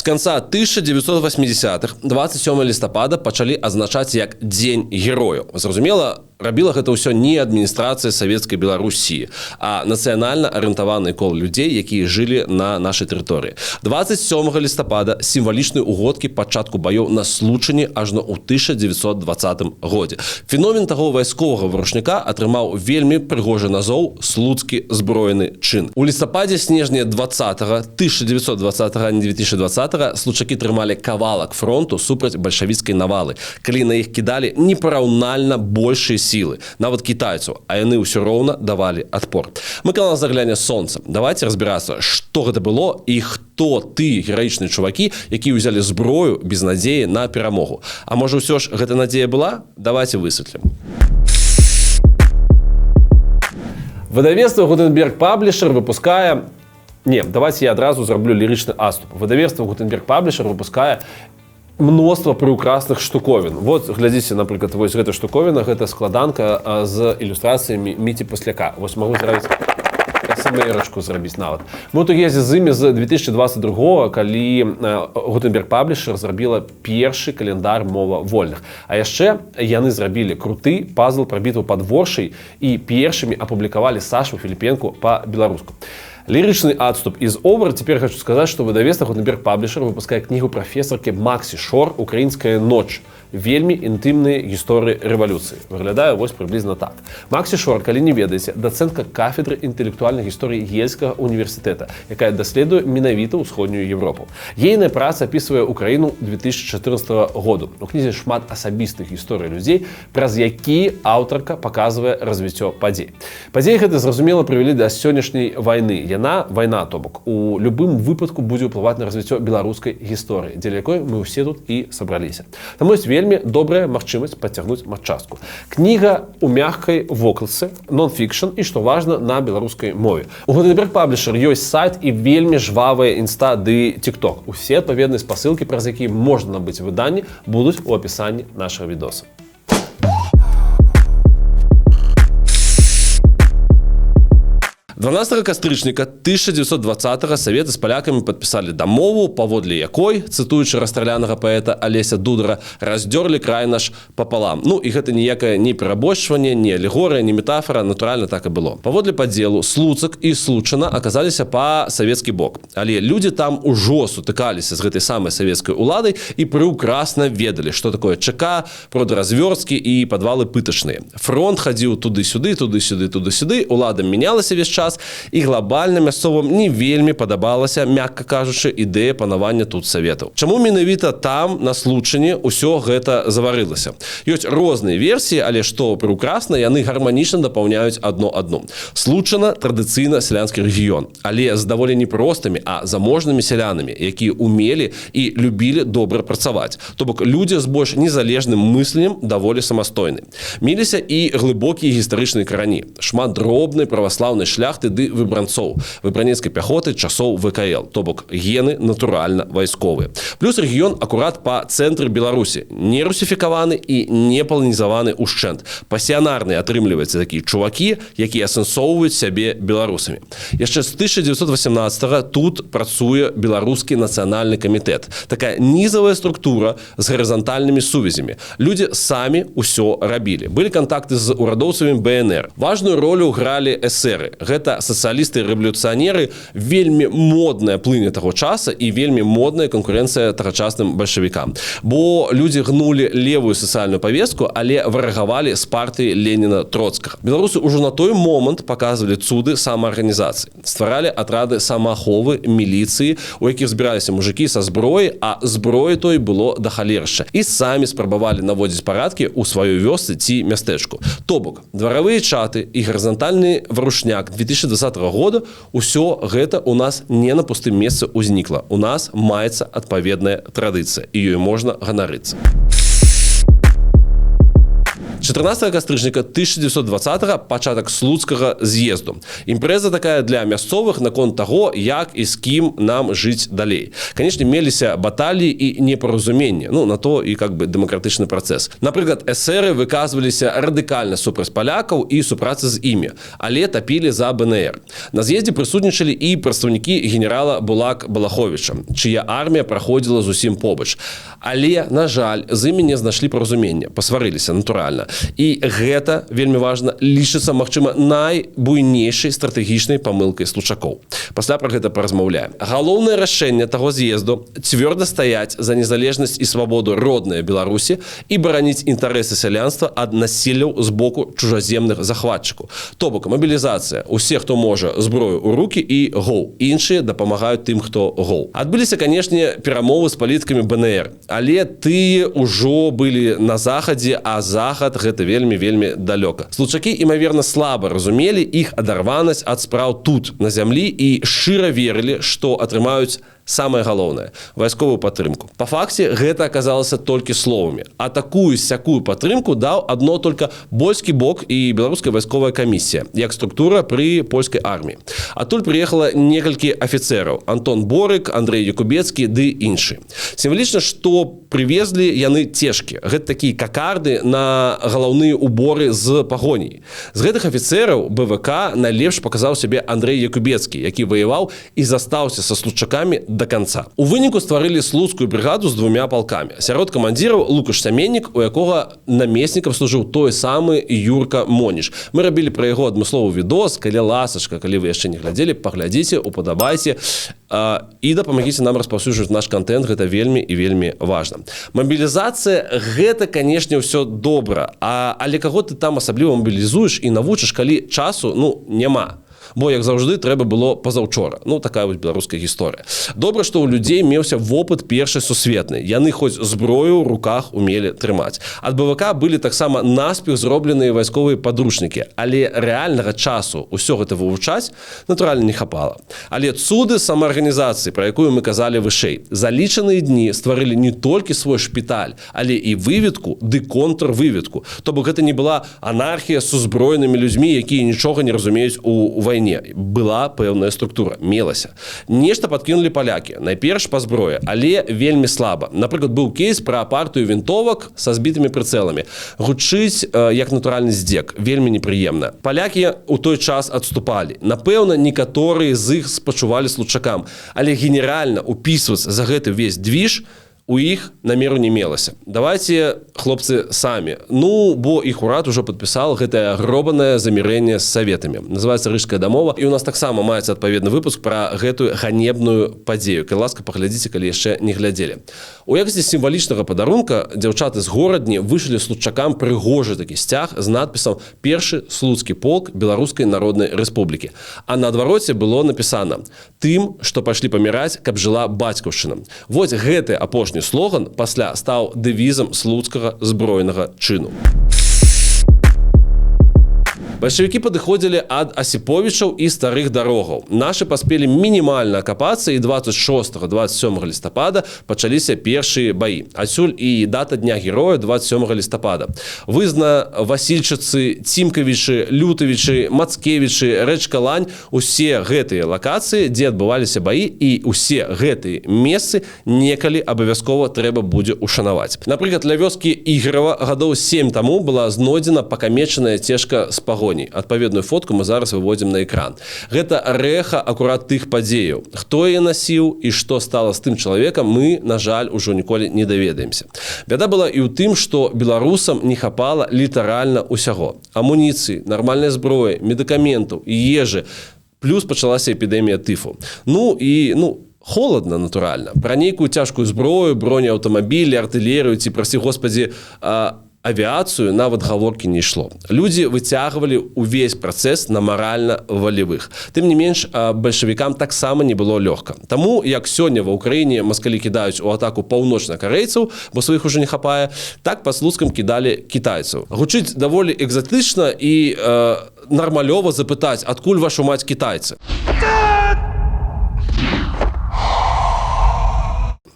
З канца 1980-х 27 лістапада пачалі азначаць як Дзень герояў. Зразумела, рабіла гэта ўсё не адміністрацыя савецкай Беларусі, а нацыянальна арыентаваны кол людзей, якія жылі на нашай тэрыторыі. 27 лістапада сімвалічныя угодкі пачатку баёў на Случыне ажно ў 1920 годзе. Феномен таго вайсковага варушняка атрымаў вельмі прыгожы назоў «Слуцкі збройны чын». У лістападзе снежня 20 1920, а не 2020, случакі трымалі кавалак фронту супраць бальшавіцкай навалы, калі на іх кідалі непараўнальна большыя сілы, нават кітайцаў, а яны ўсё роўна давалі адпор. Мы канал «Загляне сонца». Давайте разбірацца, што гэта было і хто ты гераічныя чувакі, якія ўзялі зброю без надзеі на перамогу. А можа, ўсё ж гэта надзея была? Давайте высветлім. Выдавецтва Гутенберг Паблішер выпускае. Не, давайте я адразу зраблю лірычны адступ. Выдавецтва Гутенберг Паблішер выпускае мноства прыўкрасных штуковін. Вот глядзіце, напрыклад, вось гэта штуковіна, гэта складанка з ілюстрацыямі Міці Пасляка. Вось магу зрабіць СМРочку зрабіць нават. Мы тут ездзе з імі з 2022, калі Гутенберг Паблішер зрабіла першы календар «Мова вольных». А яшчэ яны зрабілі круты пазл пра бітву пад Воршай і першымі апублікавалі Сашу Філіпенку па-беларуску. Лірычны адступ is over. Теперь хочу сказать, что выдавецтва Гутенберг Паблішер выпускае кнігу прафесаркі Максі Шор «Украінская ноч. Вельмі інтымныя гісторыі рэвалюцыі». Выглядае вось прыблізна так. Максі Шор, калі не ведаеце, дацэнтка кафедры інтэлектуальнай гісторыі Ельскага універсітэта, якая даследуе менавіта ўсходнюю Европу. Ейная праца апісвае Украіну 2014 году. У кнізе шмат асабістых гісторый людзей, праз які аўтарка паказвае развіццё падзей. Падзеі гэта, зразумела, прывялі да сённяшняй вайны. Яна, вайна, то бок, у любым выпадку будзе ўплываць на развіццё беларускай гісторыі, дзеля якой мы ўсе тут і сабраліся. Таму ёсць вельмі добрая магчымасць падцягнуць матчастку. Кніга ў мягкай вокладцы, нон-фікшн і, што важна, на беларускай мове. У Гутенберг Паблішер ёсць сайт і вельмі жвавая інста ды тикток. Усе адпаведныя спасылкі, праз якія можна набыць выданні, будуць у апісанні нашага відоса. 12 кастрычніка 1920 саветы з палякамі падпісалі дамову, паводле якой, цытуючы расстралянага паэта Алеся Дудара, раздзёрлі край наш папалам. Ну і гэта ніякае не перабольшванне, не алегорыя, не метафора, натуральна, так і было. Паводле падзелу Слуцак і Случана аказаліся па савецкі бок. Але людзі там ужо сутыкаліся з гэтай самай савецкай уладай і прыўкрасна ведалі, што такое ЧК, продразвёрсткі і падвалы пытачныя. Фронт хадзіў туды-сюды, туды-сюды, туды-сюды, улада мянялася весь час, і глобальна мясцовым не вельмі падабалася, мякка кажучы, ідэя панавання тут саветаў. Чаму менавіта там, на Случыне, ўсё гэта заварылася? Ёсць розныя версіі, але, што прыўкрасна, яны гарманічна дапаўняюць адно адну. Случана традыцыйна сялянскі рэгіён, але з даволі непростымі, а заможнымі сялянамі, якія умелі і любілі добра працаваць. То бок людзі з больш незалежным мысленнем, даволі самастойны. Меліся і глыбокія гістарычныя карані. Шмат дробнай праваслаўнай шляхты ды выбранцоў, выбранецкай пяхоты часоў ВКЛ, то бок гены натуральна вайсковыя. Плюс рэгіён акурат па цэнтры Беларусі, не русіфікаваны і не паланізаваны ўшчэнт. Пасіянарныя атрымліваюцца такія чувакі, якія асэнсоўваюць сябе беларусамі. Яшчэ з 1918 тут працуе Беларускі нацыянальны камітэт. Такая нізавая структура з гарызантальнымі сувязямі. Людзі самі ўсё рабілі. Былі кантакты з урадоўцамі БНР. Важную ролю гралі эсеры. Гэта сацыялісты, рэвалюцыянеры, вельмі модная плыня таго часа і вельмі модная канкурэнцыя тагачасным бальшавікам. Бо людзі гнулі левую сацыяльную павестку, але варагавалі з партыяй Леніна, Троцкага. Беларусы ўжо на той момант паказвалі цуды самаарганізацыі. Стваралі атрады самааховы, міліцыі, у якіх збіраліся мужыкі са зброі, а зброі той было да халершча. І самі спрабавалі наводзіць парадкі ў сваёй вёсцы ці мястэчку. То бок дваравыя чаты і гарызантальны варушняк 2020 года, ўсё гэта у нас не на пустым месцы ўзнікла. У нас маецца адпаведная традыцыя, і ёй можна ганарыцца. 14 кастрычніка 1920 пачатак Слуцкага з'езду. Імпрэза такая для мясцовых наконт таго, як і з кім нам жыць далей. Канешне, меліся баталіі і непаразуменні. Ну, на то і как бы дэмакратычны працэс. Напрыклад, эсэры выказваліся радыкальна супраць палякаў і супрацы з імі, але тапілі за БНР. На з'ездзе прысутнічалі і прадстаўнікі генерала Булак Балаховіча, чыя армія праходзіла зусім побач. Але, на жаль, з імі не знайшлі паразумення, пасварыліся натуральна. І гэта вельмі важна, лічыцца, магчыма, найбуйнейшай стратэгічнай памылкай случакоў. Пасля пра гэта паразмаўляем. Галоўнае рашэнне таго з'езду: цвёрда стаяць за незалежнасць і свабоду роднай Беларусі і бараніць інтарэсы сялянства ад насілляў з боку чужаземных захватчыкаў. То бок мабілізацыя, усе, хто можа, зброю ў рукі і гоў. Іншыя дапамагаюць тым, хто гоў. Адбыліся, канешне, перамовы з палітыкамі БНР, але тыя ўжо былі на захадзе, а захад гэта вельмі, вельмі далёка. Случакі, імаверна, слаба разумелі іх адарванасць ад спраў тут, на зямлі, і шчыра верылі, што атрымаюць самае галоўнае — вайсковую падтрымку. Па факце гэта аказалася толькі словамі. А такую сякую падтрымку даў адно только польскі бок і Беларуская вайсковая камісія як структура пры польскай арміі. Адтуль прыехала некалькі афіцэраў: Антон Борык, Андрей Якубецкі ды іншы. Сімвалічна, што прывезлі яны цешкі. Гэта такія какарды на галаўныя уборы з пагоняй. З гэтых афіцэраў БВК найлепш паказаў сябе Андрей Якубецкі, які ваяваў і застаўся са случакамі до конца. У выніку стварылі Слуцкую брыгаду з двумя палкамі. Сярод камандзіраў Лукаш Сяменнік, у якога намеснікам служыў той самы Юрка Моніш. Мы рабілі пра яго адмысловы відос, калі ласачка, калі вы яшчэ не глядзелі, паглядзіце, упадабайце і дапамагіце нам распаўсюджваць наш кантэнт, гэта вельмі і вельмі важна. Мабілізацыя — гэта, канешне, ўсё добра, але каго ты там асабліва мабілізуеш і навучыш, калі часу, ну, няма, бо, як заўжды, трэба было пазаўчора. Ну, такая вось беларуская гісторыя. Добра, што ў людзей меўся вопыт Першай сусветнай, яны хоць зброю ў руках умелі трымаць. Ад БВК былі таксама наспех зробленыя вайсковыя падручнікі, але рэальнага часу ўсё гэта вывучаць, натуральна, не хапала. Але цуды самаарганізацыі, пра якую мы казалі вышэй: за лічаныя дні стварылі не толькі свой шпіталь, але і выведку ды контрвыведку. То бок гэта не была анархія з узброенымі людзьмі, якія нічога не разумеюць у вайне. Была пэўная структура, мелася. Нешта падкінулі палякі, найперш па зброі, але вельмі слаба. Напрыклад, быў кейс пра партыю вінтовак са збітымі прыцэламі. Гучыць як натуральны здзек, вельмі непрыемна. Палякі у той час адступалі. Напэўна, некаторыя з іх спачувалі случакам, але генеральна упісвацца за гэты ўвесь движ у іх намеру не мелася. Давайте, хлопцы, самі. Ну, бо іх урад ужо падпісал гэтае гробанае замірэнне з саветамі. Называется Рыжская дамова, і у нас таксама маецца адпаведны выпуск пра гэтую ганебную падзею. Калі ласка, паглядзіце, калі яшчэ не глядзелі. У якасці сімвалічнага падарунка дзяўчаты з Горадні вышылі случакам прыгожы такі сцяг з надпісам «Першы слуцкі полк Беларускай Народнай Рэспублікі». А на адвароце было напісана: «Тым, што пайшлі паміраць, каб жыла бацькаўшчына». Вось гэты апошні слоган пасля стаў дэвізам слуцкага збройнага чыну. Бальшавікі падыходзілі ад Асіповічаў і Старых Дарогаў. Нашы паспелі мінімальна акапацца, і 26-27 лістапада пачаліся першыя баі. Адсюль і дата Дня героя 27 лістапада. Вызна, Васільчыцы, Цімкавічы, Лютавічы, Мацкевічы, рэчка Лань — усе гэтыя лакацыі, дзе адбываліся баі, і усе гэтыя месцы некалі абавязкова трэба будзе ушанаваць. Напрыклад, ля вёскі Іграва гадоў 7 таму была знойдзена пакамечаная цешка з пагоняй. Адпаведную фотку мы зараз выводзім на экран. Гэта рэха акурат тых падзеяў. Хто яе насіў і што стала з тым чалавекам, мы, на жаль, ужо ніколі не даведаемся. Бяда была і ў тым, што беларусам не хапала літаральна ўсяго: амуніцыі, нармальнай зброі, медыкаментаў, ежы. Плюс пачалася эпідэмія тыфу. Ну і, ну, холодно, натуральна. Пра нейкую цяжкую зброю, бронеаўтамабілі, артылерыю ці, прасці госпадзі, авіацыю нават гаворкі не ішло. Людзі выцягвалі ўвесь працэс на маральна-валявых. Тым не менш, бальшавікам таксама не было лёгка. Таму як сёння ва Ўкраіне маскалі кідаюць у атаку паўночнакарэйцаў, бо сваіх ужо не хапае, так па Слуцкам кідалі кітайцаў. Гучыць даволі экзатычна і нармалёва запытаць: адкуль, вашу мать, кітайцы?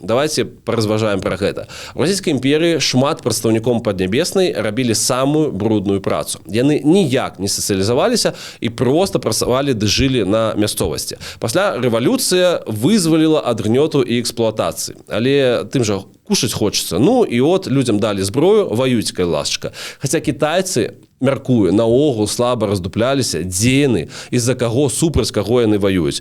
Дарэчы, Давайте паразважаем пра гэта. У Расійскай імперыі шмат прадстаўніком Паднябеснай рабілі самую брудную працу. Яны ніяк не сацыялізаваліся і проста працавалі ды жылі на мясцовасці. Пасля рэвалюцыя вызваліла ад гнёту і эксплуатацыі. Але тым жа кушать хочется. Ну і от людзям далі зброю, ваюць, калі ласачка. Хаця кітайцы, мяркую, наогул слаба раздупляліся, дзе яны і за каго, супраць каго яны ваююць.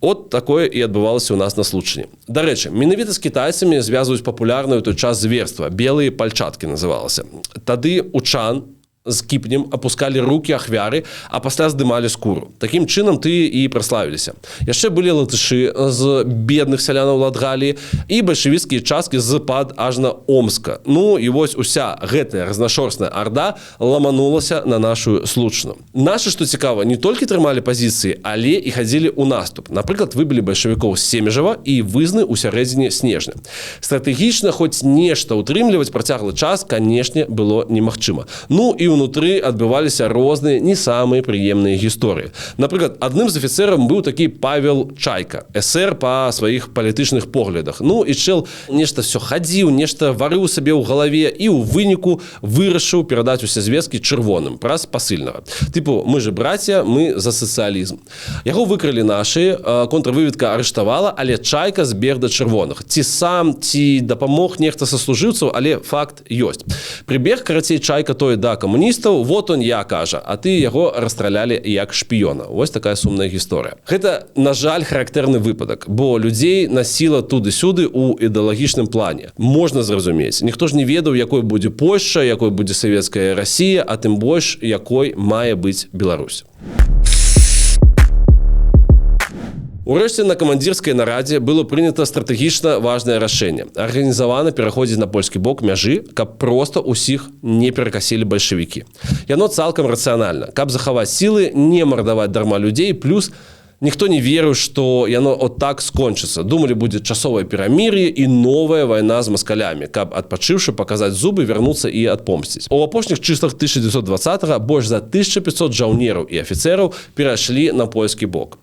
От такое і адбывалася ў нас на Случчыне. Дарэчы, менавіта з кітайцамі звязваюць папулярную ў той час зверства. Белыя пальчаткі называлася. Тады у чан з кіпнем апускалі рукі ахвяры, а пасля здымалі скуру. Такім чынам ты і праславіліся. Яшчэ былі латышы з бедных сялянаў Латгаліі і бальшавіцкія часткі з-пад ажна Омска. Ну і вось уся гэтая разнашорсная арда ламанулася на нашу Случчыну. Нашы, што цікава, не толькі трымалі пазіцыі, але і хадзілі ў наступ. Напрыклад, выбілі бальшавікоў з Семежава і Вызны ў сярэдзіне снежня. Стратэгічна хоць нешта ўтрымліваць працяглы час, канешне, было немагчыма. Ну і ўнутры адбываліся розныя не самыя прыемныя гісторыі. Напрыклад, адным з афіцэрам быў такі Павел Чайка, эсэр па сваіх палітычных поглядах. Ну і чэл нешта все хадзіў, нешта варыў сабе ў галаве і ў выніку вырашыў перадаць усе звесткі чырвоным праз пасыльнага. Тыпу, мы же братья, мы за сацыялізм. Яго выкрылі нашы, контрвыведка арыштавала, але Чайка збег да чырвоных. Ці сам, ці дапамог нехта саслужыўцаў, але факт ёсць. Прыбег, карацей, Чайка той да камуністаў, вот он я, кажа, а ты яго расстралялі як шпіёна. Вось такая сумная гісторыя. Гэта, на жаль, характэрны выпадак, бо людзей насіла туды-сюды ў ідэалагічным плане. Можна зразумець, ніхто ж не ведаў, якой будзе Польшча, якой будзе савецкая Расія, а тым больш, якой мае быць Беларусь. Урэшце на камандзірскай нарадзе было прынята стратэгічна важнае рашэнне. Арганізавана пераходзіць на польскі бок мяжы, каб проста ўсіх не перакасілі бальшавікі. Яно цалкам рацыянальна, каб захаваць сілы, не мардаваць дарма людзей, плюс ніхто не верыў, што яно от так скончыцца. Думалі, будзе часовае перамір'е і новая вайна з маскалямі, каб, адпачыўшы, паказаць зубы, вярнуцца і адпомсціць. У апошніх чыслах 1920-го больш за 1500 жаўнераў і афіцэраў перайшлі на польскі бок.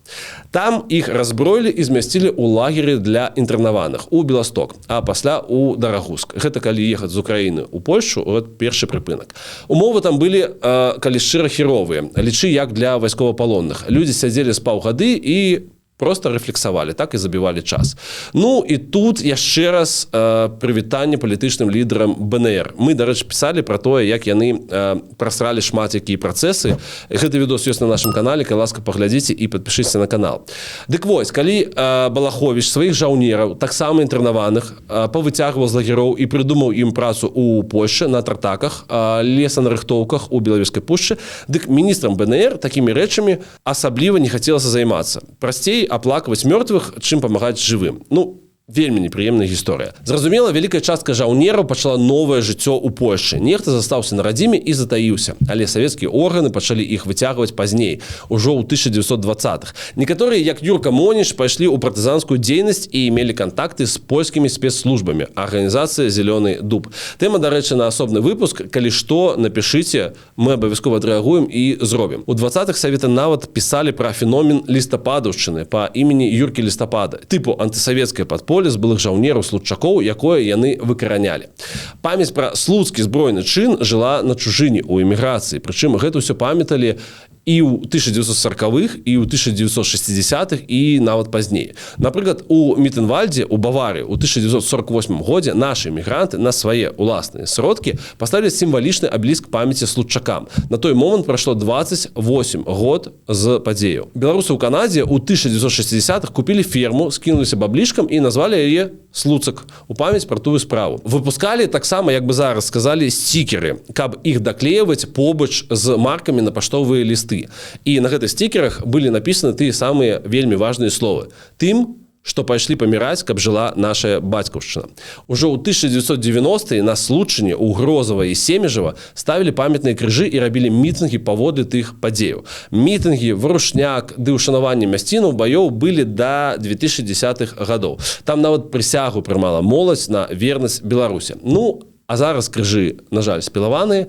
Там іх раззброілі і змясцілі ў лагеры для інтэрнаваных у Беласток, а пасля у Дарагуск. Гэта калі ехаць з Украіны ў Польшчу, вот першы прыпынак. Умовы там былі, калі шчыра, херовыя, лічы як для вайсковапалонных. Людзі сядзелі з паўгады і просто рэфлексавалі, так і забівалі час. Ну і тут яшчэ раз прывітанне палітычным лідарам БНР. Мы, дарэчы, пісалі пра тое, як яны прасралі шмат якія працэсы. Гэты відос ёсць на нашым канале, калі ласка, паглядзіце і падпішыце на канал. Дык вось, калі Балаховіч сваіх жаўнераў, таксама інтэрнаваных, павыцягваў з лагероў і прыдумаў ім працу ў Польшчы на тартаках, лесанарыхтоўках у Белавежскай пушчы, дык міністрам БНР такімі рэчамі асабліва не хацелася займацца. Прасцей аплакваць мёртвых, чым памагаць жывым. Ну, вельмі непрыемная гісторыя. Зразумела, вялікая частка жаўнераў пачала новае жыццё ў Польшчы. Нехта застаўся на радзіме і затаіўся, але савецкія органы пачалі іх выцягваць пазней, ужо ў 1920-х. Некаторыя, як Юрка Моніч, пайшлі ў партызанскую дзейнасць і мелі кантакты з польскімі спецслужбамі. Арганізацыя «Зялёны дуб». Тэма, дарэчы, на асобны выпуск. Калі што, напішыце, мы абавязкова адрэагуем і зробім. У 20-х саветы нават пісалі пра феномен лістападаўшчыны па імені Юркі Лістапада. Тыпу антысавецкае падполе з былых жаўнераў случакоў, якое яны выкаранялі. Памяць пра слуцкі збройны чын жыла на чужыне, у эміграцыі. Прычым гэта ўсё памяталі і ў 1940-х, і ў 1960-х, і нават пазней. Напрыклад, у Мітэнвальдзе, у Баварыі, у 1948 годзе нашы эмігранты на свае ўласныя сродкі паставілі сімвалічны абеліск памяці случакам. На той момант прайшло 28 год з падзеяў. Беларусы ў Канадзе ў 1960-х купілі ферму, скінуліся баблішкам і назвалі яе Слуцак у памяць пра тую справу. Выпускалі таксама, як бы зараз сказалі, сцікеры, каб іх даклеіваць побач з маркамі на паштовыя лісты. І на гэтых сцікерах былі напісаны тыя самыя вельмі важныя словы. Тым, што пайшлі паміраць, каб жыла наша бацькаўшчына. Ужо ў 1990-е на Случчыне у Грозава і Семежава ставілі памятныя крыжы і рабілі мітынгі паводле тых падзеяў. Мітынгі, варушняк ды ўшанаванне мясцінаў баёў былі да 2010-х гадоў. Там нават прысягу прымала моладзь на вернасць Беларусі. Ну, а зараз крыжы, на жаль, спілаваныя,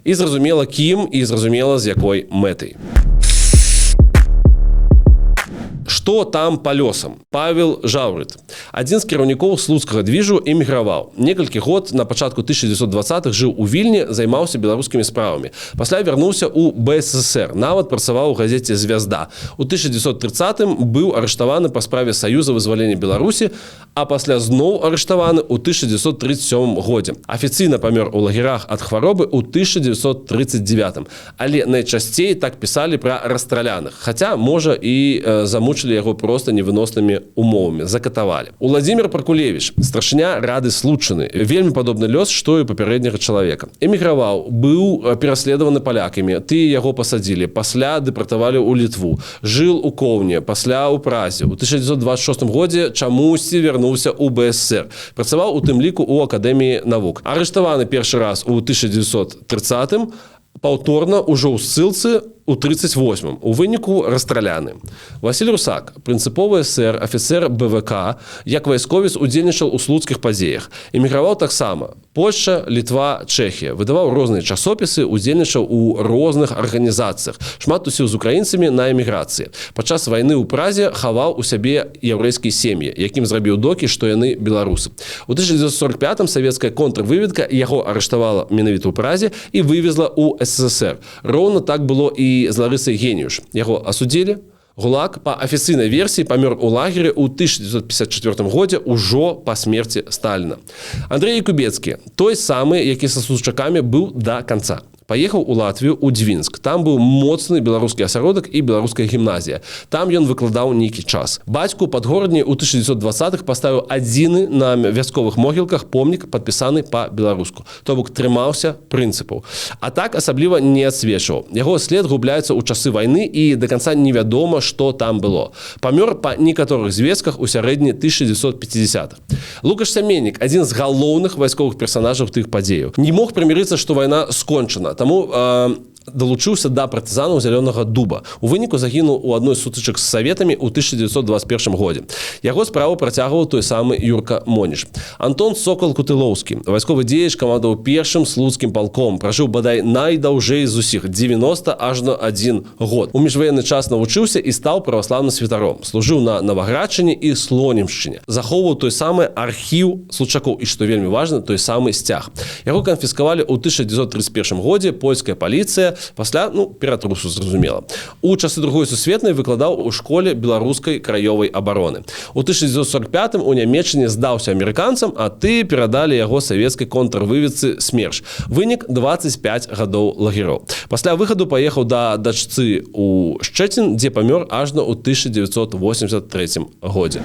і зразумела кім, і зразумела з якой мэтай. Што Что там по лёсам? Павел Жаўрыт, адзін з кіраўнікоў слуцкага двіжу, эміграваў. Некалькі год на пачатку 1920-х жыў у Вільні, займаўся беларускімі справамі. Пасля вярнуўся ў БССР, нават працаваў у газеце «Звязда». У 1930 быў арыштаваны па справе Саюза вызвалення Беларусі, а пасля зноў арыштаваны ў 1937 годзе. Афіцыйна памёр у лагерах ад хваробы ў 1939. Але найчасцей так пісалі пра расстраляных. Хаця, можа, і замучылі яго проста невыноснымі умовамі, закатавалі. Уладзімир Паркулевич, старшыня рады Случчыны, вельмі падобны лёс, што і папярэдняга чалавека. Эміграваў, быў пераследаваны палякамі, тыя яго пасадзілі, пасля дэпартавалі ў Літву, жыл у Коўне, пасля ў Празе. У 1926 годзе чамусьці вярнуўся ў БССР. Працаваў у тым ліку ў Акадэміі навук. Арыштаваны першы раз у 1930, паўторна ўжо ў ссылцы у 38, у выніку расстраляны. Васіль Русак, прынцыповы эсэр, афіцэр БВК, як вайсковец удзельнічаў у слуцкіх падзеях. Эміграваў таксама: Польша, Літва, Чэхія. Выдаваў розныя часопісы, удзельнічаў у розных арганізацыях, шмат тусіў з украінцамі на эміграцыі. Падчас вайны ў Празе хаваў у сябе яўрэйскія сем'і, якім зрабіў докі, што яны беларусы. У 1945 савецкая контрвыведка яго арыштавала менавіта ў Празе і вывезла ў СССР. Роўна так было і з Ларысай Геніюш. Яго асудзілі. ГУЛАГ. Па афіцыйнай версіі памёр у лагеры ў 1954 годзе, ўжо па смерці Сталіна. Андрей Якубецкі, той самы, які са случакамі быў да канца. Паехаў у Латвію, у Дзвінск. Там быў моцны беларускі асяродак і беларуская гімназія. Там ён выкладаў нейкі час. Бацьку Падгорадні ў 1920-х паставіў адзіны на вясковых могілках помнік, падпісаны па-беларуску. То бок трымаўся прынцыпаў. А так асабліва не адсвечваў. Яго след губляецца ў часы вайны, і да канца невядома, што там было. Памёр па некаторых звестках у сярэдні 1950-х. Лукаш Сяменнік, адзін з галоўных вайсковых персанажаў тых падзеяў. Не мог прымірыцца, што вайна скончана. Таму далучыўся да партызанаў Зялёнага дуба. У выніку загінуў у адной з сутычак з саветамі ў 1921 годзе. Яго справу працягваў той самы Юрка Моніш. Антон Сокал Кутылоўскі, вайсковы дзеяч, камандаваў першым слуцкім палком, пражыў бадай найдаўжэй з усіх, 90 ажно один год. У міжваенны час навучыўся і стаў праваслаўным святаром. Служыў на Наваградчыне і Слонімшчыне. Захоўваў той самы архіў случакоў і, што вельмі важна, той самы сцяг. Яго канфіскавалі ў 1931 годзе польская паліцыя пасля, ну, ператрусу, зразумела. У часы Другой сусветнай выкладаў у школе беларускай краёвай абароны. У 1945 у Нямеччыне здаўся амерыканцам, а тыя перадалі яго савецкай контрвыведцы СМЕРШ. Вынік: 25 гадоў лагероў. Пасля выхаду паехаў да дачцы у Шчэцін, дзе памёр ажно ў 1983 годзе.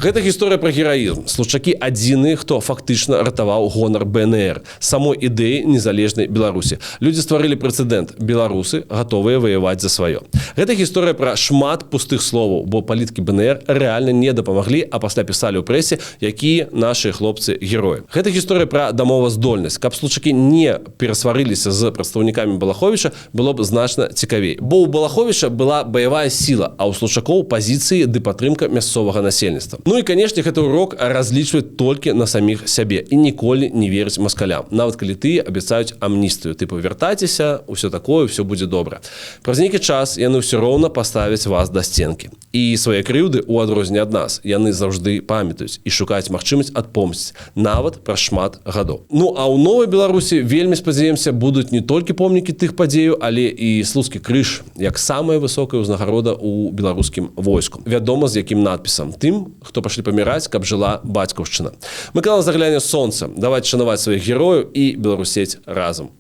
Гэта гісторыя пра гераізм. Случакі адзіны, хто фактычна ратаваў гонар БНР, самой ідэі незалежнай Беларусі. Людзі стварылі прэцэдэнт: беларусы гатовыя ваяваць за сваё. Гэта гісторыя пра шмат пустых словаў, бо палітыкі БНР рэальна не дапамаглі, а пасля пісалі ў прэсе, якія нашыя хлопцы героі. Гэта гісторыя пра дамоваздольнасць. Каб случакі не перасварыліся з прадстаўнікамі Балаховіча, было б значна цікавей. Бо ў Балаховіча была баявая сіла, а ў случакоў пазіцыі ды падтрымка мясцовага насельніцтва. Ну і, канешне, гэта урок разлічваць толькі на саміх сябе і ніколі не верыць маскалям, нават калі тыя абяцаюць амністыю, тыпу вяртайцеся, ўсё такое, ўсё будзе добра. Праз нейкі час яны ўсё роўна паставяць вас да сценкі. І свае крыўды, у адрозненне ад нас, яны заўжды памятаюць і шукаюць магчымасць адпомсціць нават праз шмат гадоў. Ну а ў новай Беларусі, вельмі спадзяемся, будуць не толькі помнікі тых падзеяў, але і слуцкі крыж як самая высокая ўзнагарода ў беларускім войску, вядома, з якім надпісам: «Тым, хто пашлі паміраць, каб жыла бацькаўшчына». Мы канал «Загляне сонца». Давайте шанаваць сваіх герояў і беларусець разам.